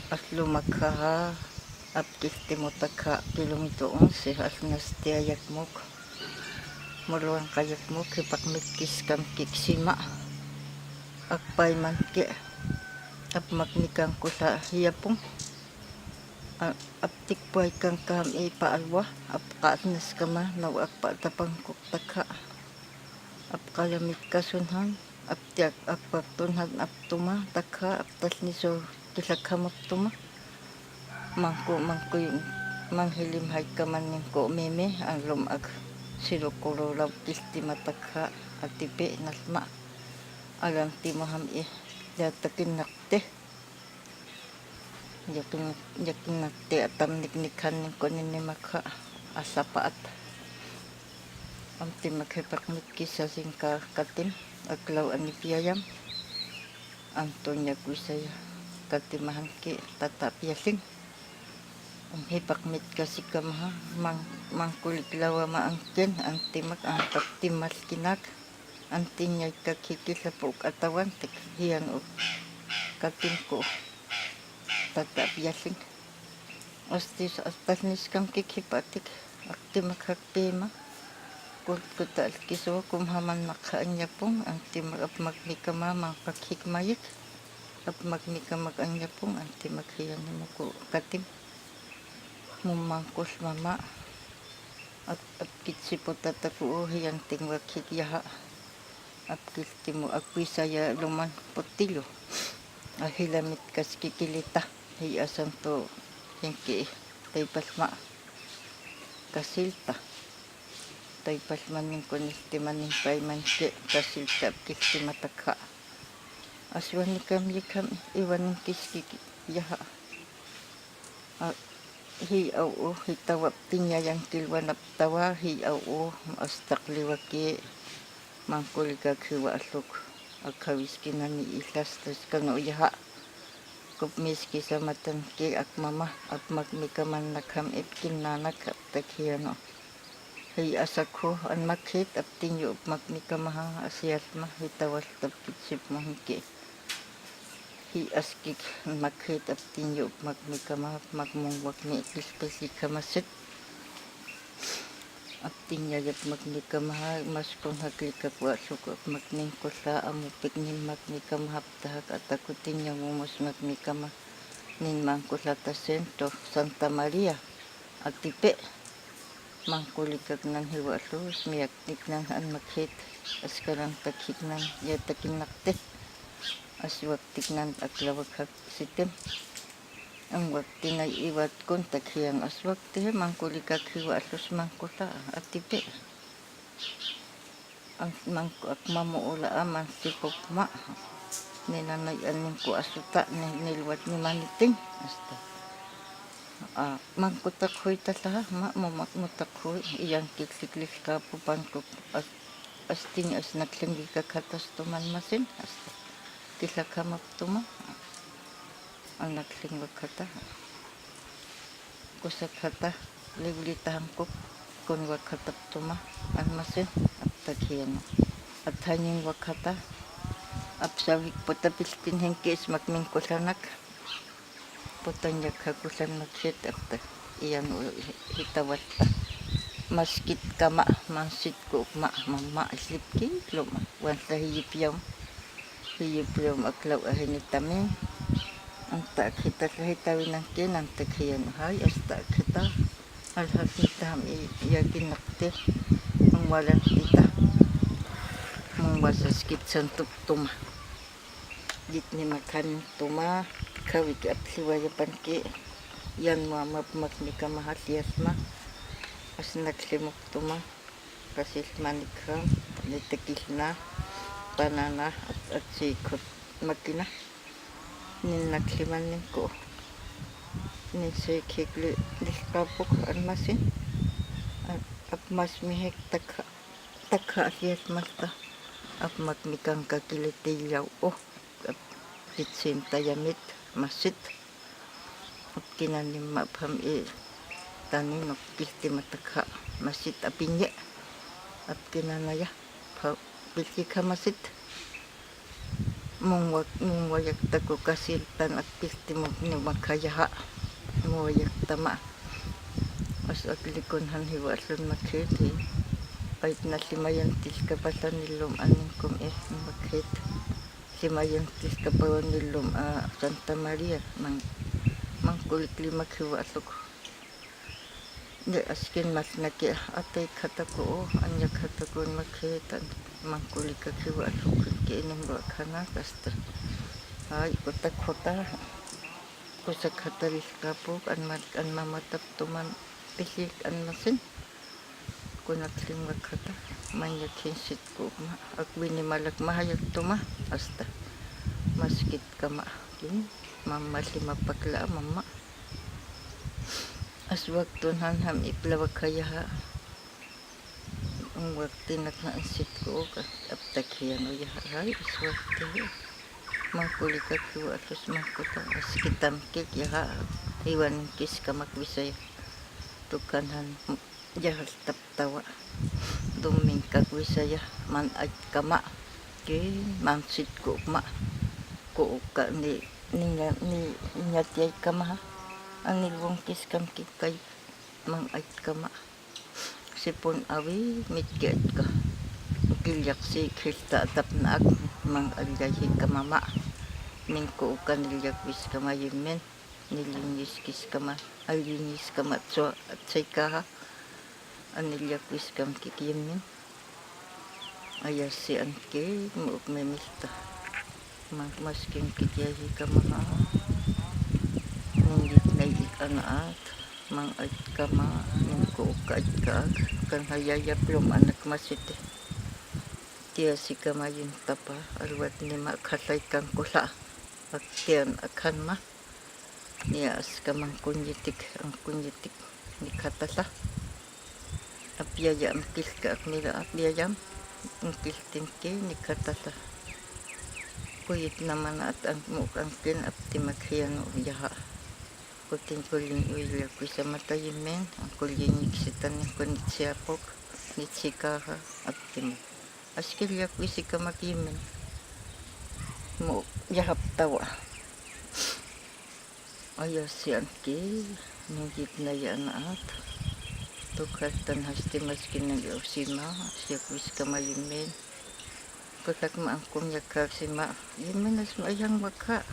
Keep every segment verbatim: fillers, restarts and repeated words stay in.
At lumakhahak, ap kiltimutakha kilomito onse, at nas ti ayakmok. Muluan kayakmok, hipakmitkis kam kik sima. Ak paiman ke, ap magmikangkula hiyapung. A-, ap tikpuai kangkam i paalwa, ap kaatnas kama, nao ak patapangkok takha. Ap kalamit kasunhan, ap tiak, ap patunhan, ap tuma, takha, ap talniso, kilakam ap tuma. Mangko, mangko yung, manghilim hai kaman mingko meme, ang lom ak, silokulo lau kiltimatakha, atipe, nalma. Alang timo ham i, ya takin nakte. Yakin, yakin nakte atam niknik han ningko ninimakha, asapaat. Am timak hipakmitkis sa singka katim, ak lau ani piayam. Antonia kuisaya, katim ahan ke tata piasing. Am hipakmitkasi kamaha, mang, mangkulik lau ama angken, an timak, an katimal kinak. Antinya ikak hikil apo ak atawan tik hiyan o katim ko tata piasing. Astis, astas niskam kik hipatik ak timak hak pema. Kul kutal kiso kum haman makha anyapung, an timak ap magmikama mangpak hik mayik. Ap magmikama anyapung, an timak hiyan ni muku katim. Mumangkul mama. Ap, ap kit sipo tataku o hiyan ting wak hik yaha. Ap kiltimu ak kuisaya luman potilyo. Ahila mit kas kikilita. Hiya santo hingke taipal ma. Kasilta. Taipal ma ningko niltiman ning paiman ke kasilta ap kiltimatakha. Aswan ni kam yikam iwan ning kis kiki yaha. A, hi au o, hi tawa ap tinya yang kilwan ap tawa, hi au o, astak liwa ke, mangkulik ak hiwa aluk, ak hawis kinan ni ihlas tas kano yaha. Kup mis kisa matan ke ak mama, ap magmikama nak ham ip kinanak ap tak hiyan o. Hi asak ho, an makhit ap tinyo ap magmikama ha, asial ma, hi tawal tap kitsip ma hingke. Hi askik an makhit ap tinyo ap magmikama, ap magmung wak mi kis pesi kamasit. Ap tinya ap magmikama ha, maskon ha klik ak wasuk ap magmingkula, amu pik nin magmikama ha, ap tahak ataku tinya mumus magmikama. Nin mangkula ta sento Santa Maria. Atipe. Mangkulik ak nan hiwa alus, miyak tik nan an makhit, askaran takhik nan, ya takin nakte. Aswak tik nan ak lawak hak sitem. Ang wak tinay iwat kon tak hiyan aswak te, mangkulik ak hiwa alus mangkula, atipe. Ang mangko ak mamuula aman sipok ma. Ninanay an ningko asuta, ni, niluwat ni maniting. Asta. A, mangko takhoy tata ha, ma, mo, ma, mo takhoy. Iyan kiksiklik kapo pangko. As, asting as nakleng wika katas tuman masin. Asta. Kisa kamap tuma. An nakleng wak kata. Kusak hata, liwli tahangkuk, kun wak hata ap tuma, an masin, ap tak hiyan o. At hanying wak hata, ap sawik pota piltin hingke is magmingkulanak. Pota nyak ha kusan makhit ap ta, iyan o hi, hi tawal ta. Maskit kama, mansit ko ma, mama, slip ki, loma, wan sa hi yip yam. Hi yip yam ak lau ahin i tamin. An ta khita sa hi tawin angken an ta khiyan hai, as ta khita. Alhas ni ta ham i yakin nakte. Ang walan kita. Mung wasa skit santup tuma. Git ni makan tuma. Kawik ap siwa yapan ke. Yan mama ap magmikama ha sias ma. As naklimuk tuma. Kasil manik ham, ni tekil na, banana, at, at sikot makina. Nin nakliman ningko. Nin sikik li, li kapuk an masin. At, ap mas mihik takha, takha sias masta. Ap magmikang kakiliti yau o. Ap kitsin tayamit, masit. Ap kinan ni mapam i tani nok kiltimatakha masit apinye. Ap kinan aya pa pilkikha masit. Mungwa, mungwayak ta ko kasiltan ak piltimuk ni makayaha. Mungwayak ta ma. As ak likon han hiwa lun makhit hi. Ait na limayan tilka palan nilum aning kum eh makhit. Limayan tilka palan nilum a Santa Maria. Mang, mangkulik lima kiwa luk. Ni askin mas nake atai kata ko o, anya kata ko makhit an mangkulik ak hiwa luk ke inim ro kana kasta. Ai, kota kota. Kusa kata lis kapuk, an mat, an mamatap tuman pisik an masin. Kunak lima kata, manyak hinsit ko ma, ak wini malak mahayak tuma, asta. Maskit kama, kin, mama lima pakla, mama. As waktu han ham ipla wakayaha. Ang wakti nak na ansit ko ka, aptak hiyan o yaha hai, as wakti hi. Mangkulik ak hiwa lus mangkuta, as kitam kik yaha, iwan kis kamak wisaya. Tukan han, yaha tap tawa. Duming kak wisaya, man ait kama. Ki, man sit ko ma. Ko ka ni, ni, ni, ni nyat yai kama ha. Ang nilwong kis kam kik kai, mang ait kama. Sipon awi, mit ki ait ka. Kilyak si khilta atap na ak, mang ait yai hi kama ma. Ning ko ka nilyak wis kama yimen. Nilinis kis kama, alinis kama tsua, atsai kaha. Anilyak wis kam kik yimen. Aya si an ke, muuk memilta. Mang maskin kik yahi kama ha. Ningit na ik anaat. Mang ait kama, ning ko ka ait ka ak. Kan hayaya plum anak masite. Tia si kama yin tapa, alwat ni ma khalai kan kula. Ak tian akan ma. Ni as ka mangkunyitik, angkunyitik, ni katala. Apia ya amkil ka ak mila apia ya amkil tin ke ni katala. Kuyit na mana at ang muk angkin ap timak hiyan o yaha. Kutin kuling uy ya kuisa mata yimen, ang kuling iksitan ni kunit siapok, ni tsikaha, ap timak. Askil ya kuisi kamak yimen. Mo yahap tawa. Aya sian ke, nunggit na ya anaat. Tukal tan hasti maskin na ya usima, siak wis kama yimen. Kutak ma angkum ya kak sima, yimen as ma yang waka.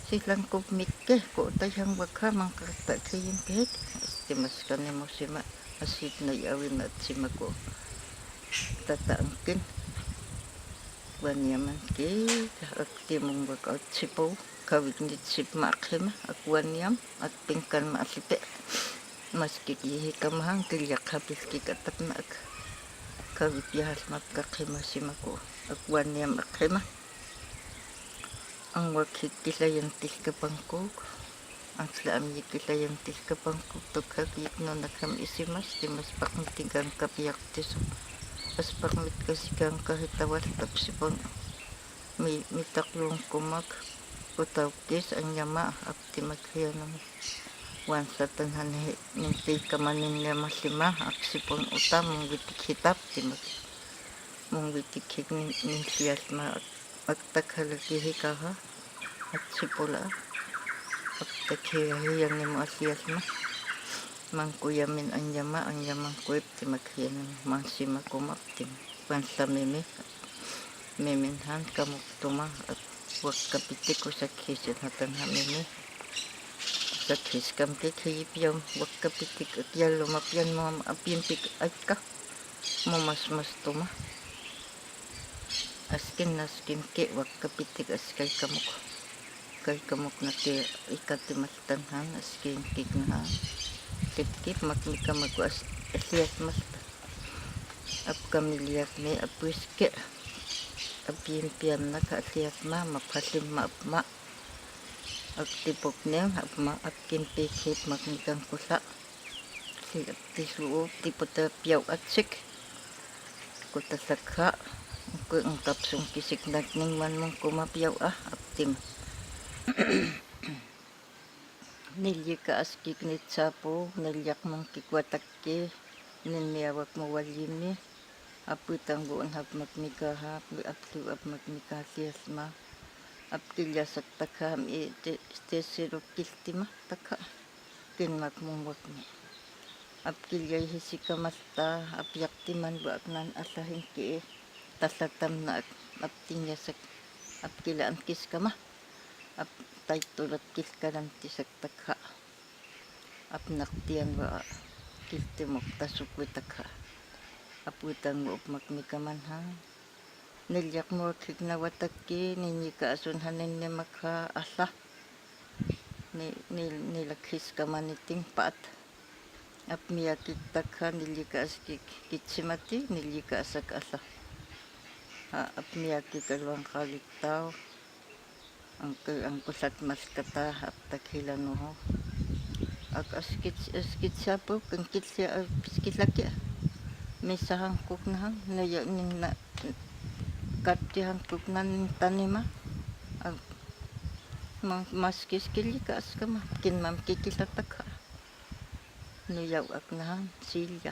Silang kub mikke, ko ta yang waka, mangkata ke yim pek. Hasti maskan ni mo sima, asit na ya awin at sima ko. Tata angkin. Wan yaman ke, ak timung waka at sipo. Kawik nit sip ma ak hima, ak wan yam, ak pingkan ma asipe. Maskik yihi kamahang, kilyak hapis kik atap na ak. Kawik yahas ma ak hima sima ko, ak wan yam ak hima. Ang wak hik kilayan tilka pangkuk, ang sla am yik kilayan tilka pangkuk, tuk hak yik non ak ham isimas, timas pak mitigang kapiak tiso. As pak mit kasigang kahitawal tap sipon. Mi, mitaklung kumak, kutaw kis, anyama, ap timak hiyanung. Wan satan han hi, minti kamanin lima lima, ak sipon uta, mung witik hitap, timak. Mung witik hik nin, nin sias ma, ak, ak tak halaki hikaha, ak sipula, ak tak hiya, hiya ni mo asias ma. Mangkuya min anyama, anyama kuip, timak hiyanung, mangsima kumak, timak. Wan sa mimi. Mimin han kamuk tuma, wak kapitik usak hisin hatan ha mimi. Usak his kam kik hi piam, wak kapitik ak yalum apian mam apimpik aika. Mamasmas tuma. Askin askin ke wak kapitik askai kamuk. Kai kamuk na ke ikati maltan han askin kik na han. Kip kip mak mika mak as, asias maltan. Ap kamiliak me, ap wiske. Ap yimpian na ka asias ma, ma palim ma ap ma. Ak tipok nem, ap ma, ak kimpik hip mak mikang kusa. Si ap tisu, ap tipota piau atsik. Kuta sakha, ku engkap sung kisik nat ning man mung kuma piau ah, ap tim. Nilyik askik nit sapu, nilyak mung kik watak ke, nin miawak mo walyimi, apu tanggu en hap mak mika hap, ap liu ap mak mika sias ma, Apkiljasak takha ham i te-, tesiruk kiltima takha. Kinmakmungbak mi. Apkiljahisik kamalta, apjak timanbak nan alahingki. Talatama na ak-, aptinjasak. Apkiljaankiskama. Ap-, taitulat kilkarantisak takha. Apnaktian wa kiltimok tasukwi takha. Aputan wa upmak mi kamanha. Nilyakmukhik na watakki, nilyikaasun hanen ne makha ala. Ni, ni, nilakhiskama niting paat. Apmiyakik takha, nilyikaaskik kitsimati, nilyikaasak ala. A, apmiyakik aluang kaliktao. Angku, angkulat malkata, aptak hilan uho. Ak askit, askit siapu, kangkit sia, askit laki. Misa hangkuk nahang, naya ning na, kati hangkuk na ning tanima. Ak, ma-, maskis kilyikaaskama, kinmamkikila takha. Nuyau ak nahang, silya.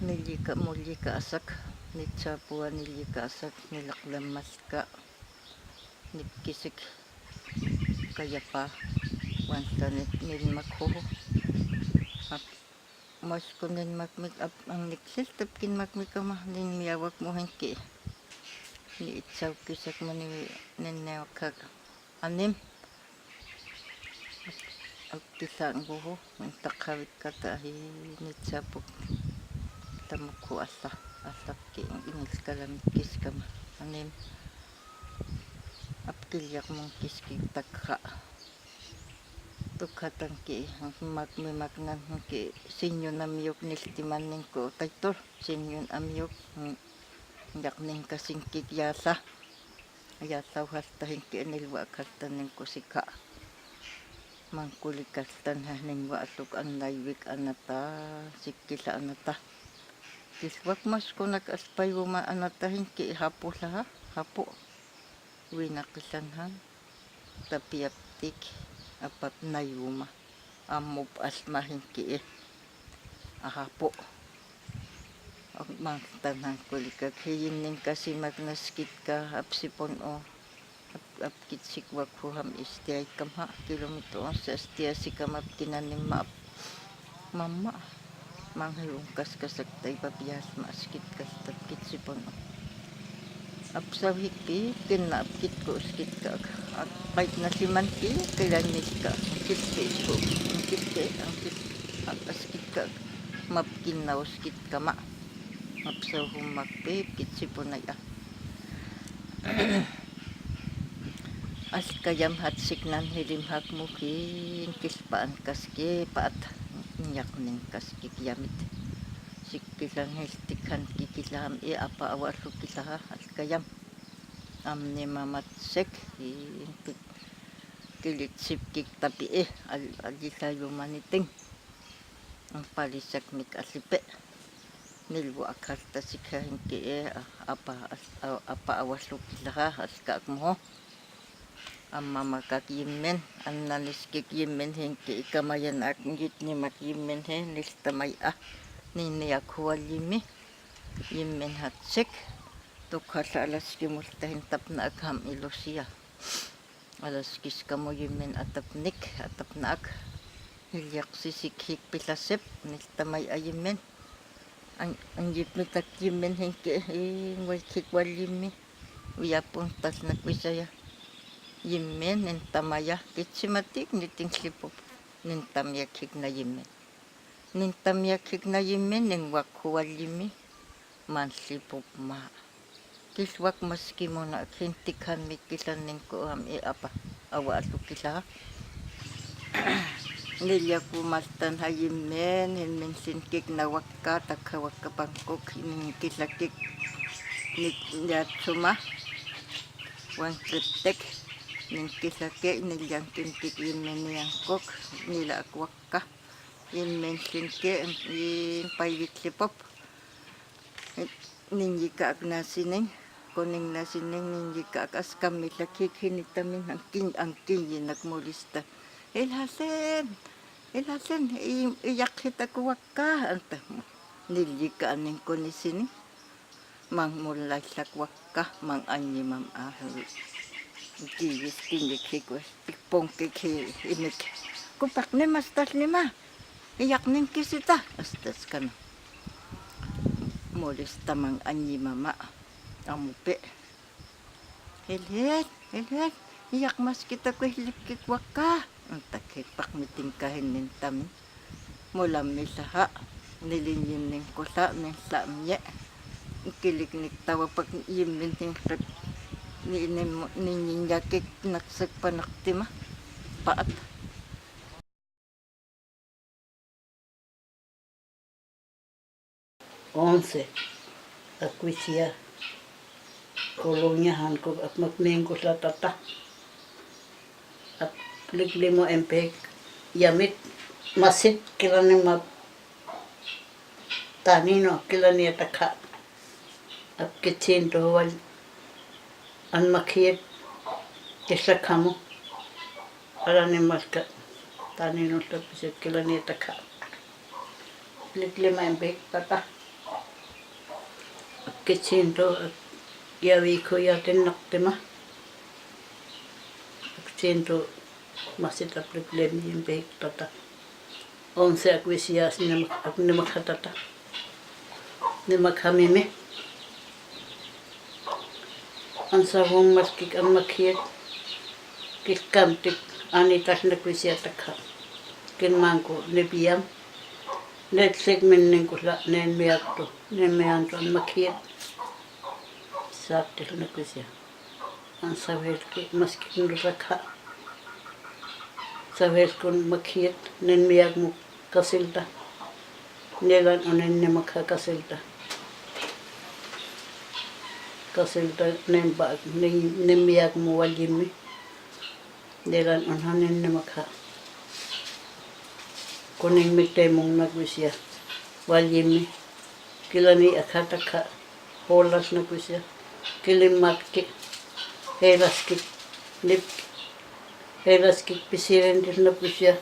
Nilyika, mulyikaasak, nitsapua nilyikaasak, nilaklam malka. Nipkisik kayapa wan tani ninmakhuhu. Ap, mas ko ninmakmik ap ang niklil tap kinmakmik ama ninmiyawak muhingki. Ni itsaukisik mani ninnewakhak anim. Ap, ap kisang buhu. Mintak hawit kata hi nitsapuk. Tamukhu ala, ala ki inil kalam kiskama. Anim apkilyakmung kiskik takha. Tukhatan ki, ang makmi maknan ki, sinyun amyuk niltiman ningko taitur, sinyun amyuk, mm, yak ningkasingkik yala. Yala halta hingki nilwa halta ningko sikha. Mangkulik halta na ningwa aluk anai wik anata, sikila anata. Kiswak mas kunak alpayuma anata hingki hapu laha, hapu. Winakilan han, tapiaptik, apap nayuma. Amup alma hingki e. Ahapu. Ak mangtan han kulikak hiyin ningkasi magnaskit ka apsipon o. Ap, apkitsik wak huham istiay kamha kilometro sa istiay sikam apkinan nima ap. Mama. Manghirung kaskasak tai papias maskit kas tapkitsipon o. Apsau hikpi, kinna apkitko skit ka ak, ak pait na siman ki, kilan niska, angkitke ko, angkitke, angkit, ak askit ka, mapkinna uskit kama. Apsau humakpi, kitsipon ay a. Alkayam hatsik nan hilim hakmukin, kilpaan kaski, paat, nyak ningkaski kiyamit. Sikilan hiltik han kikila ham i apa awa lukilaha, alkayam. Amni mamatsek, i, ki-, kilitsipkik tapi i, al-, alisa yumaniting. Ang palisakmik alipe. Nilwa ak halta sikha hingki e, a, apa, a, apa awa lukilaha, alka ak muho. Amma makak yimmen, annaniskik yimmen hingki i kamayan ak ngit nimak yimmen he, niltamay a. Nini ak huwal yimmi, yimmen hatsek. Tukhala alaski multa hin tapna ak ham ilusia. Alaskis kamu yimmen atapnik, atapna ak. Hilyak sisik hikpi lasep, niltamay a yimmen. Ang, ang yimmen tak yimmen hingki, eh, ngway hik wal yimmi. Wiyapun tas nak wisaya. Yimmen, nintamay a, kitsimatik, niting lipup. Nintamyak hik na yimmen. Nintamyak hik na yimmen, ningwak huwal yimmi. Manlipup ma. Kiswak maski muna hintik han mikilan ningko ham i apa. Awa lukilaha. Nilyaku maltan ha yimmen, hin minsinkik na wakka, takha wakka pangkuk, ningkilakik. Ni-, niyatsuma. Wangkittek. Ningkilakik, nilyangkinkik yimmen niyangkuk. Nila ak wakka. Yimmen sinke, yin paiwit lipup. Ningyika ak na sining, kuning na sining, ningyika ak askam milakik hinitamin angkin, angkin yin ak mulista. Ilhasen, ilhasen, i, iyak hit ak wakka, anta. Nilyika aning kuni sining. Mang mulai lak wakka, mang anyi mam ahu. Kiwis kinik hi kos, pikpong kik hi inik. Kupak nimastal nima. Iyak ning kisita. Astas kana. Molis tamang anyi mama. Amu pe. Hel, hel, hel, hel. Iyak maski ta kwe hilik kik waka. Antak hek pak miting kahin nin tami. Molam mi laha. Nilin yin ning kola, nin lam nye. Kilik nik tawa pak yin min ning rep. Ni inin mo, nin yin yakik nak sek panak tima. Paat. Onse, ak wisia, kolonia han ko ak mak mengko la tata. Ak liklimo empek, yamit, masit, kilani ma, tanino, kilani atakha. Ak kitsin to wal, an makhit, kisla kamo. Ala ni malka, tanino la pisit kilani atakha. Liklima empek tata. Kitsin to, yawi ko yatin nak tima. Kitsin to, masit ap liklimi empek tata. Onse ak wisia as nimak, ak nimakha tata. Nimakha mimi. An sahung maskik an makhit. Kik kamtik ani tas nak wisia takha. Kin mangko ni piam. Net sik min ning kula nen miak to. Nen mian to an makhit. Sat til nak wisia. An sawel ki maskik nul rakha. Sawel kun makhit nen miak mu kasilta. Nelan unen ne makha kasilta. Kasilta nen ba, nen, nen miak mu walyimi. Nelan unhan nen ne makha. Kuning mi temung nak wisia. Walyimi. Kilani akha takha, holas nak wisia, kilim matki, helas kik, nip, helas kik pisirin dis nak wisia,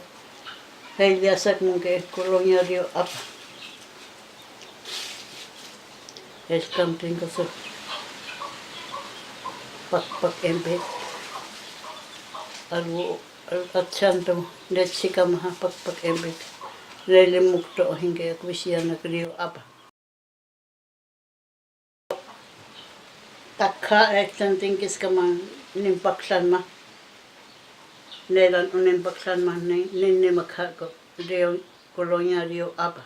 hel yasak mungke kolonia rio apa. Hel kamting kaso, pak pak empek, alu, alu atsan to, net sika maha pak pak empek, nelimuk to hingke ak wisia nak rio apa. Takha hek santing kis kaman nin paklan ma. Nelan unen paklan ma nin, nin ne makha ko rio, kolonia rio apa.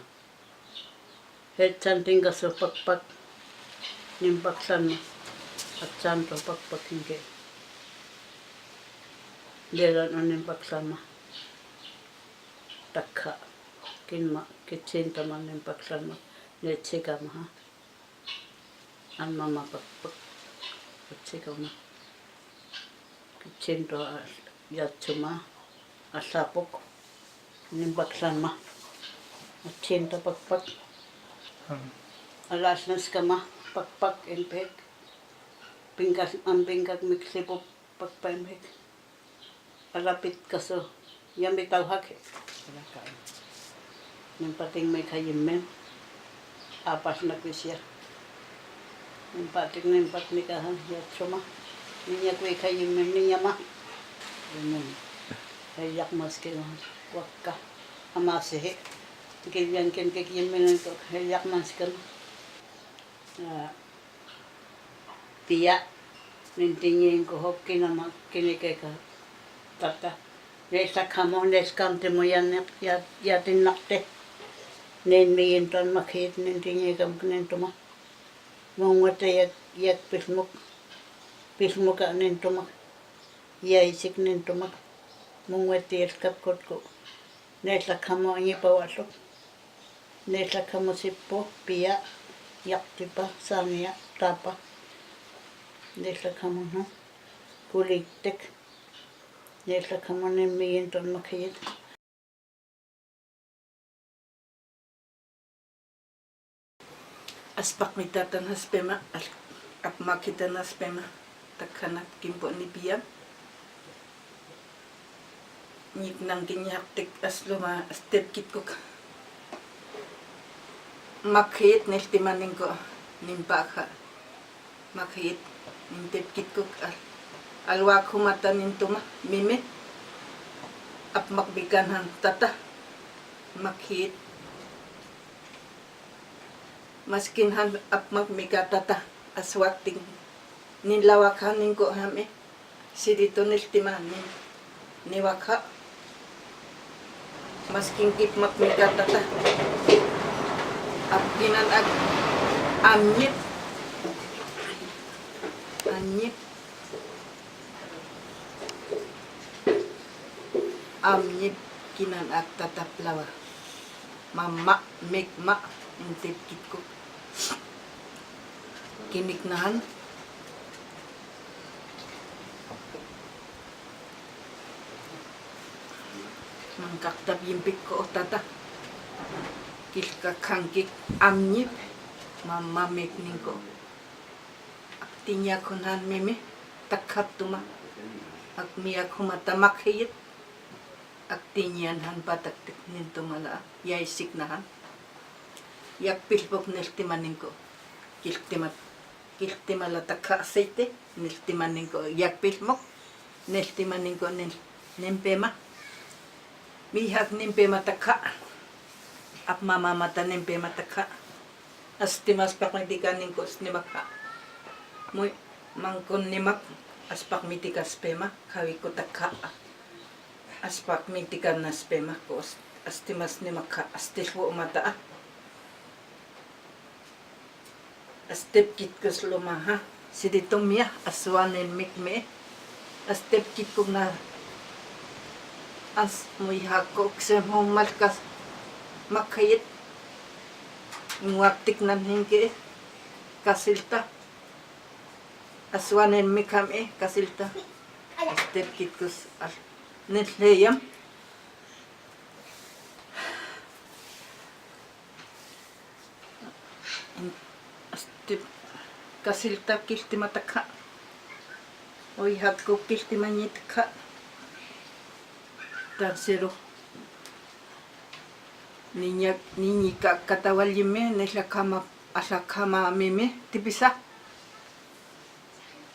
Hek santing kaso pak pak nin paklan ma. Atsan to pak pak hingke. Nelan unen paklan ma. Takha. Kin ma, kitsin taman nin paklan ma. Net sika maha. An mama pak pak. Pak sika ma. Kitsin to a, yatsuma. Asapuk. Nin paklan ma. Kitsin to pak pak. Hmm. Alas nas kama pak pak empek. Pingkas, an pingkak mik sipuk. Pakpaim hek. Alapit kaso. Yamit tau hak hek. Nin pating me kayimmen. Apas nak wisia. Nin pating nin pat ni kahan. Yatsuma. Nin yak we kayimmen. Nin yama. Yimmen. Hel yak maski. Wakka. Amasi hek. Kiyang ken kek yimmen ko. Hel yak maski. Ah. Pia, nin tingi ko hok kina ma, kini keka. Tata. Net sa kamo, net kam te mo yan, ya, yatin nak te. Nen mi yin ton makhit, nen tingi kam nen tuma. Mong wate yak, yak pismuk. Pismuk a nen tuma. Ya isik nen tuma. Mong wate yak kap kot ko. Net la kamo ngi pawa sok. Net la kamo sipo, pia, yak tipa, sania, tapa. Net la kamo no. Kulik tek. Net la kamo ne mi yin ton makhit. Aspak mi tatan haspema, as-, ap makitan haspema, takhanak kimpo ni piam. Nik nang kinyaktik as luma, as tep kitkuk. Makhit nil timaning ko, nin pakha. Makhit, nin tep kitkuk, as, Alwak humata nin tuma, mimi. Apmak bikan han tata. Makhit. Maskin han apmak mika tata. Aswak ting. Nin lawak han ning ko hami. Sidi to nil tima nin. Niwak ha. Maskin kipmak mika tata. Apkinan ak. Amnyip. Amnyip. Amnyip kinan ak tata plawa. Mama, mikma, intip kitku. Kinik nahan. Mangkak tap yimpik ko tata. Kilkak hangkik amnyip. Mama, mik ning ko. Ak tinyak hon han mimi, takhap tuma. Ak miyak humata makhit. Ak tinyan han patak tik nin tuma la, yaisik nahan. Yak pilbok nil tima ning ko. Kil tima, kil tima la takha seite, nil tima ning ko. Yak pilbok, nil tima ning ko, nil, nimpema. Mihak nimpema takha. Ap mama mata nimpema takha. As timas pak mi tika ning ko snimak ha. Mui mangkon nimak as pak mi tika spema kawi ko takha. As pak mi tika na spema ko as, as timas nimak ha as tilwo mata a. As tip kit ko sloma ha. Sidi tumia as wanen mik me. As tip kit ko na as mui ha ko ksem ho malkas makhit. Ngwak tik nan hingke kasilta. Aswanen mikam e kasilta. Astep kitkus al nen leyam. Astep kasilta kiltima takha. Oi hakko kiltima nyi takha. Tansero. Niña, niñi ka, kata walyim me, ne lakama, alakama meme, tipisa.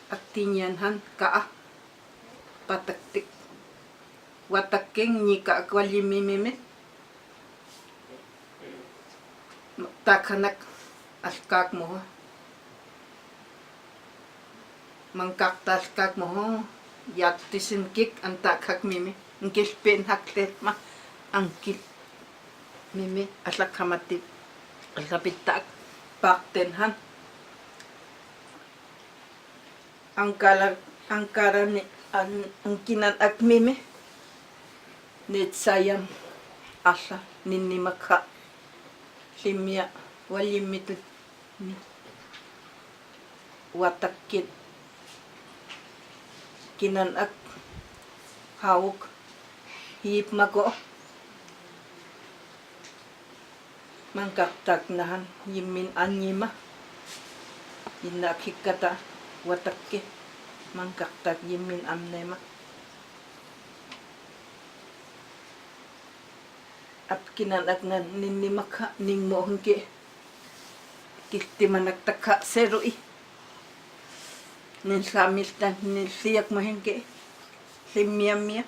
Ak tinyan han ka a. Patak tik. Watak keng ni ka ak walyim me meme. Takhanak alkak mo. Mangkak ta alkak mo ho, yat tisin kik an takhak mimi, ngkil pen hak let ma, angkil mimi, alak hamati, alapit tak, pak ten han. Angkara, angkara ni, an, angkinan ak mimi, nit sayam, ala, nini makha, limia, walyim mitu. Watak kin, kinan ak, hawuk, hip mako. Mangkak tak nahan, yimin an yima. Ina ak hikata, watak ke. Mangkak tak yimin am nema. Ap kinan ak nan nini makha ning mohon ke. Kiltiman ak takha seru i. Nin samil ta nin siak mohon ke. Limia mia.